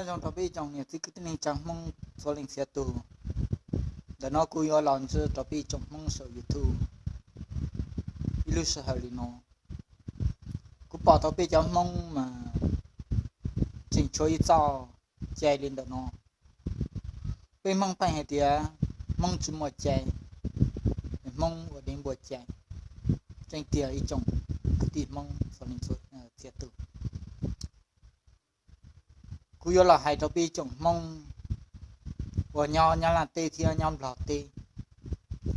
Nyob zoo rau peb ib tsoom niam txiv kwv tij neej tsa Hmoob txhua leej txhia tus. Ntawm no kuv yuav los ntsib rau peb ib tsoom Hmoob saum YouTube ib lub sij hawm li no. Kuv pom tau peb cov Hmoob mas tseem tshuav ib txoj cai li ntawm no. Peb Hmoob pheej hais tias Hmoob tsis muaj cai, Hmoob ua dev npua cai. Tseeb tiag ib tsoom kwv tij Hmoob txhia tus. Kuv yuav los hais rau peb ib tsoom Hmoob uas nyob Nyab Laj teb thiab nyob Nplog teb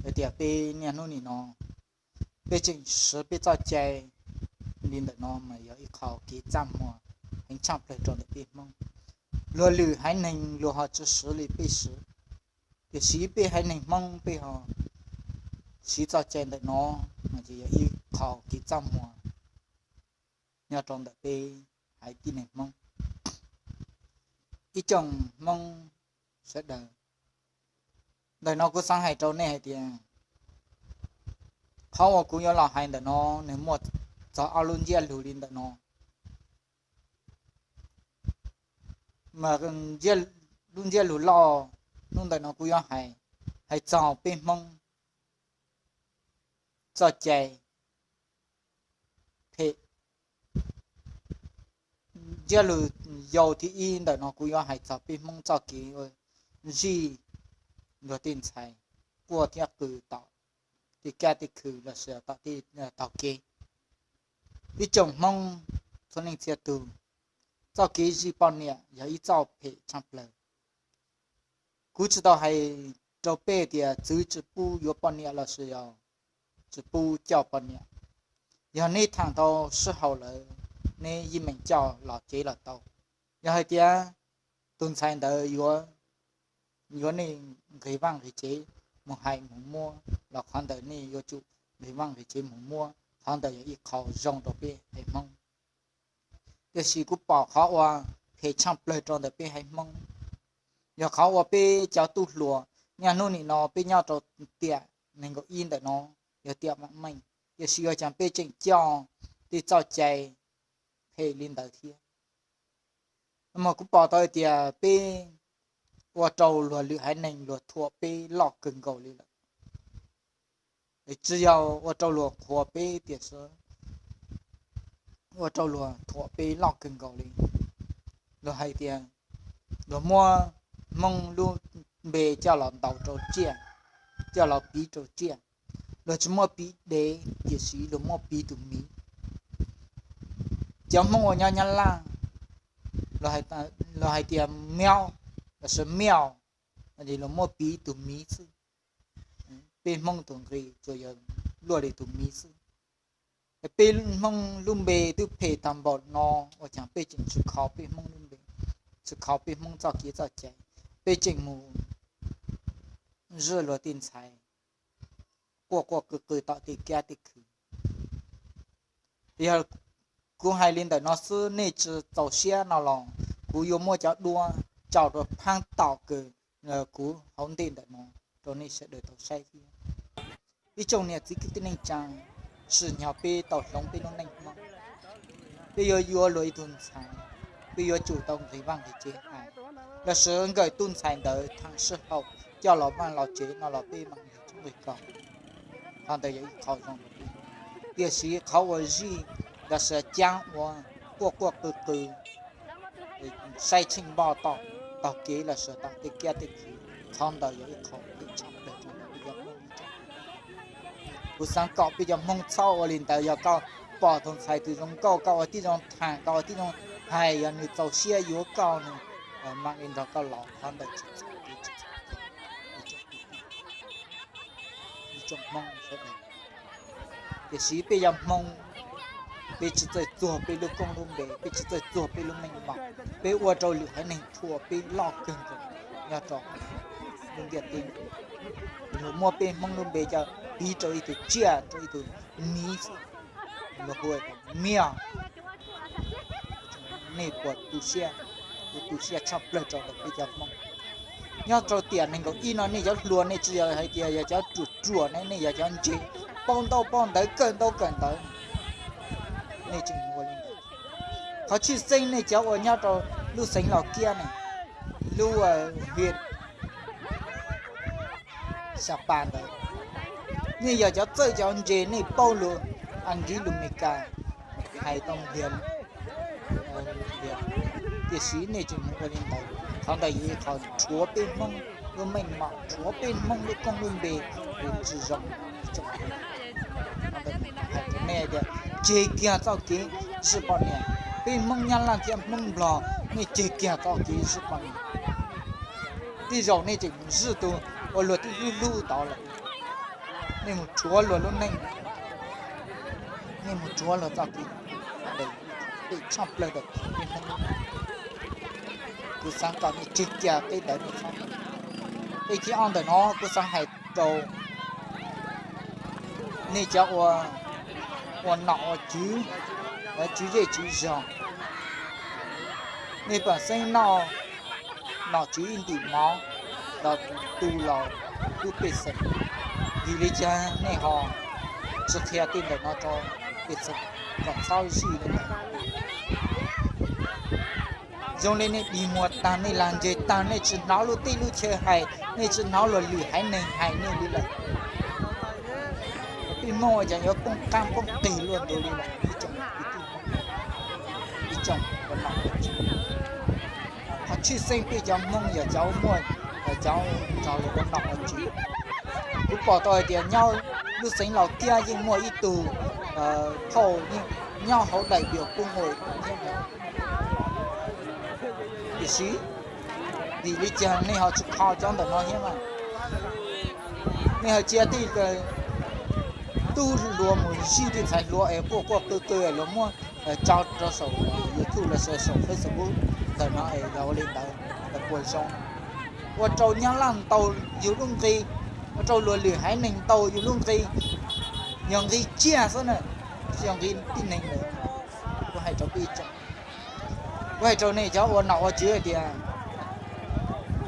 hais tias peb niaj hnub nim no peb tseem siv peb txoj cai li ntawm no mas yog ib qho kev txaj muag heev tshaj plaws rau ntawm peb Hmoob. Luag lwm haiv neeg luag ho tsis siv li peb siv, tiam sis peb haiv neeg Hmoob peb ho siv txoj cai ntawm no mas yog ib qho kev txaj muag nyob rau ntawm peb haiv tib neeg Hmoob. Ib tsoom Hmoob sawv daws, ntawm no kuv xav hais rau nej hais tias qhov uas kuv yuav los hais ntawm no nws muaj txog ob lub ntsiab lus li ntawm no. Mas lub ntsiab lus loj hnub ntawm no kuv yuav hais, hais txog peb Hmoob txoj cai phem. Ntsiab lus yau thib ib ntawm no kuv yuav hais txog peb Hmoob txoj kev zij luag tej ntxhais quaj thiab qw tom tej kab tej khw los sis tom tej taug kev. Ib tsoom Hmoob txhua leej txhia tus, txoj kev zij poj niam yog ib txoj phem tshaj plaws. Kuv tsis tau hais rau peb tias txwv tsis pub yuav poj niam los sis yog tsis pub coj poj niam. Yog neb tham tau sib haum lawm, neb yeej meem coj los tsev los tau. Yog hais tias tus ntxhais ntawd yuav, yuav nej nqis vaj nqis tsev mus hais mus muab los qhov ntawd nej yuav tsum nqis vaj nqis tsev mus muab, qhov ntawd yog ib qho zoo rau peb haiv Hmoob. Tiam sis kuv pom qhov uas phem tshaj plaws rau ntawm peb haiv Hmoob yog qhov uas peb cov tub hluas niaj hnub nim no peb nyob rau tiam nees nkaum ib ntawm no yog tiam vam meej, tiam sis ua cas peb tseem coj tej txoj cai phem li ntawd thiab. Mas kuv pom tau tias peb ua rau luag lwm haiv neeg luag thuam peb loj kawg nkaus li lawm. Tsis yog ua rau luag qhuas peb tiam sis ua rau luag thuam peb loj kawg nkaus li. Luag hais tias luag muab Hmoob lub npe coj los ntaus rau tsiaj, coj los piv rau tsiaj. Luag tsis muab piv dev tiam sis luag muab piv tus miv. Cov Hmoob uas nyob Nyab Laj, luag hais tias miaub los sis miaus, luag muab piv tus miv xwb. Peb Hmoob tus nqi tsuas yog luaj li tus miv xwb. Peb Hmoob lub npe twb phem tag npaum no, ua cas peb tseem tsis kho peb Hmoob lub npe, tsis kho peb Hmoob txoj kev txoj cai, peb tseem mus zij luag tej ntxhais quaj quaj qw qw tom tej kiab tej khw. Yog kuv hais li ntawm no xwb nej tsis txaus siab no los kuv yuav muab cov duab tso rau phaab tom kawg kuv hauv ntej ntawm no rau nej sawv daws tau saib thiab. Ib tsoom niam txiv kwv tij neej tsa, sim nyog peb tau hloov peb lub neej Hmoob, peb yuav yuav luag ib tug ntxhais, peb yuav tsum tau nqis vaj nqis tsev hais, los sis nkawm tus ntxhais ntawd thaam sij hawm coj los vaj los tsev no los peb mam nqis tshoob nqis kos. Qhov ntawd yog ib qho zoo rau peb. Tiam sis qhov uas zij los sis caab ua quaj quaj qw qw saib tsheej npoj tom taug kev los sis tom tej kiab tej khw, qhov ntawd yog ib qho phem tshaj plaws rau peb cov Hmoob. Kuv xaav kom peb cov Hmoob txhob ua li ntawd. Yog koj pom tus ntxhais twg zoo nkauj, koj ua tib zoo thaam, koj ua tib zoo hais, yog nws txaus siab yuav koj, nws mam li nrog koj los, qhov ntawd tsis txhaum, tsis txhaum. Ib tsoom Hmoob sawv daws, tiam sis peb yog Hmoob, peb tsis txawj txuag peb lub koob lub npe, peb tsis txawj txuag peb lub meej mom, peb ua rau lwm haiv neeg thuam peb loj kawg nkaus nyob rau lub ntiaj teb. Luag muab peb Hmoob lub npe coj piv rau ib tug tsiaj, rau ib tug miv xwb, luag hu ua miaus. Nej puas tu siab? Kuv tu siab tshaj plaws rau ntawm peb cov Hmoob. Nyob rau tiam nees nkaum ib no nej cov hluas nej tsis yog hais tias yog cov ruam ruam ne, nej yog cov ntse, paub ntaub paub ntawv, kawm ntaub kawm ntawv, nej tseem ua li ntawd. Qhov tshwj xeeb nej cov uas nyob rau lub xeev Los Kiab ne, lub hiv Xas Pas ntawd. Nej yog cov txawj cov ntse nej paub lus Askiv lus Meskas hais tau ntiag, tiam sis nej tseem mus ua li ntawd. Qhov ntawd yog qhov rhuav peb Hmoob lub meej mom, rhuav peb Hmoob lub koob lub npe, tsis zoo. Hais rau nej tias tseg kiag txoj kev zij poj niam. Peb Hmoob Nyab Laj thiab Hmoob Nplog, nej tseg kiag txoj kev zij poj niam. Tej zaum nej tseem mus zij tus uas luag twb hlub hlub tod lawm. Nej mus rhuav luag lub neej, nej mus rhuav luag txoj kev, tej tshaj plaws ntawm peb Hmoob. Kuv xav kom nej tseg kiag tej ntawd. Tej thib ob ntawm no kuv xav hais rau nej cov ua nom ua tswv, tswv zej tswv zog, nej pam xeeb noj nom tswv ib ntim mov los tu los kub pej xeem. Vim li cas nej ho tsis qhia tej ntawm no rau pej xeem kom txhob zij li ntawd? Zoo li nej dig muag tag, nej lag ntseg tag, nej tsis hnov lub teb lub chaw hais, nej tsis hnov luag lwm haiv neeg hais nej li lawm. Peb Hmoob ua cas yuav poob qab poob qig luaj ntuj li lawm, ib tsoom kwv tij Hmoob, ib tsoom ua nom ua tswv. Qhov tshwj xeeb peb cov Hmoob yog cov muaj, cov nrog luag ua nom ua tswv. Kuv pom tau hais tias nyob lub xeev Los Kiab yeej muaj ib tug phauj nyob hauv daim video pub ua thiab. Tiam sis vim li cas nej ho tsis kho cov ntawm no thiab mas? Nej ho cia tej tub hluas mus zij tej ntxhais hluas es quaj quaj qw qw luag muab tso rau saum YouTube los sis saum Facebook ntawm no es yog ua li ntawd puas zoo? Ua rau Nyab Laj ntaus yus lub nqi, ua rau luag lwm haiv neeg ntaus yus lub nqi, yog nqi tsiaj xwb na, tsis yog nqi tib neeg lawm. Kuv hais rau peb, kuv hais rau nej cov ua nom ua tswv hais tias,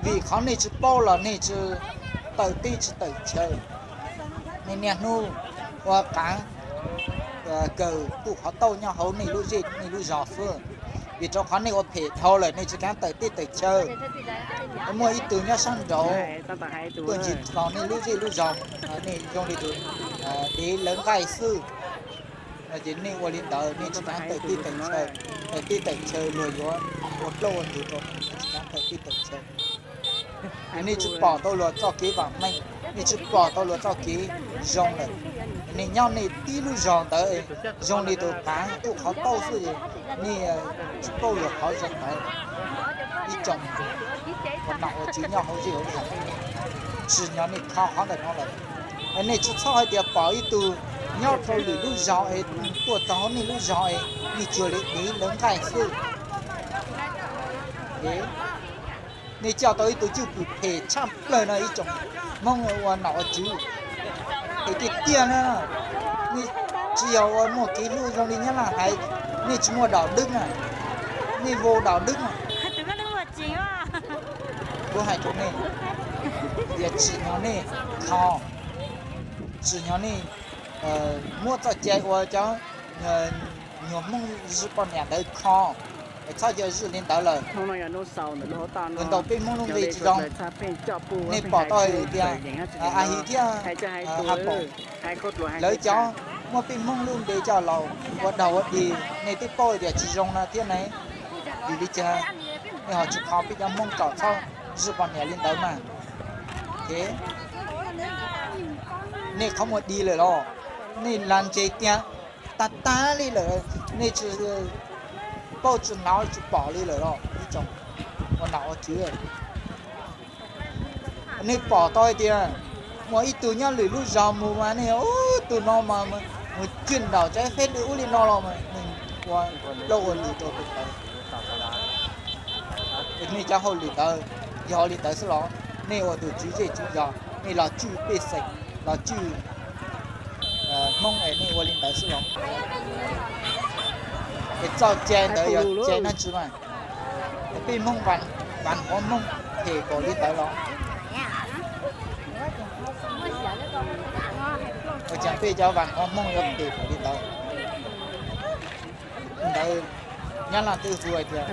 vim qhov nej tsis paub los nej tsis tawm teb tsis tawm chaw, nej niaj hnub ua qaav kawm kuj qhov tauj nyob hauv nej lub zej nej lub zos xwb. Vim rau qhov nej ua phem dhau lawm nej tsis kav tawm teb tawm chaw. Muaj ib tug nyob sab nraud tuaj ntsis los nej lub zej lub zos, nej zoo li tus dev lawv nqaij xwb. Ces nej ua li ntawd nej tsis kav tawm teb tawm chaw, tawm teb tawm chaw luag yuav ua plaub ua ntug rau nej, nej tsis kav tawm teb tawm chaw. Nej tsis pom tau luag txoj kev vam meej, nej tsis pom tau luag txoj kev zoo lawm. Nej nyob nej tib lub zos ntawd zoo li tus qaav kuj qhov tauj xwb, nej tsis paub luag qhov zoo ntawd. Ib tsoom ua nom ua tswv nyob hauv zej hauv zos, tsim nyog nej kho qhov ntawm no lawm. Nej tsis txhob hais tias pom ib tug nyob rau lwm lub zos es tuaj txog hauv nej lub zos es nej cuag li dev lawv nqaij xwb. Nej coj tau ib tug cwj pwm phem tshaj plaws no ib tsoom Hmoob ua nom ua tswv. Phem tiag tiag na, nej tsis yog ua muaj kev hlub zoo li Nyab Laj hais, nej tsis muaj dom dwb na, nej vau dom dwb na. Kuv hais rau nej tias tsim nyog nej kho, tsim nyog nej muab txoj cai ua cov nyuag Hmoob zij poj niam ntawd kho, txhob cia zij li ntawd lawm. Ua ntaus peb Hmoob lub nqi tsis zoo. Nej pom tau hais tias Ahis thiab Hapaum, lawv cov muab peb Hmoob lub npe coj los ua daug ua dig, nej twb paub tias tsis zoo no thiab ne. Vim li cas nej ho tsis kho peb cov Hmoob kom txhob zij poj niam li ntawd mas? Nej qhov muag dig lawm los? Nej lag ntseg tiag tag tag li lawm, nej tsis paub tsis hnov tsis pom li lawm los ib tsoom ua nom ua tswv? Nej pom tau hais tias muaj ib tug nyob lwm lub zos mus mas nej ua tus no mas mus cwj nraum tsav feb li ub li no los mas nws ua plaub ua ntug rau tus ntawd. Nej cov hauj lwm ntawd yog li ntawd xwb los? Nej ua tus tswv zej tswv zos nej los tswj pej xeem, los tswj Hmoob es nej ua li ntawd xwb los? Es txoj cai ntawd yog cai dab tsi mas? Peb Hmoob, Vam Qhuav Hmoob phem npaum li ntawd los? Ua cas peb cov Vam Qhuav Hmoob yuav phem npaum li ntawd? Ntawd Nyab Laj twb hu hais tias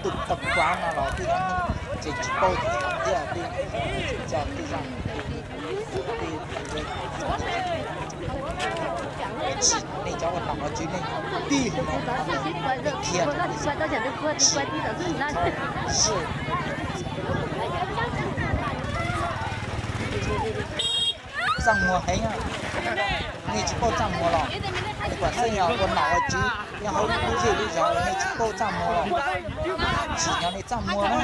tus tau kuav no los twb yog neeg tseem tsis paub thiab, twb coj twb zaj tsis nej cov ua nom ua tswv nej tij li no, nej qhia txaj muag heev, nej tsis paub txaj muag los nej kom xeeb yog ua nom ua tswv nyob hauv lub zej lub zos nej tsis paub txaj muag los tsim nyog nej txaj muag na.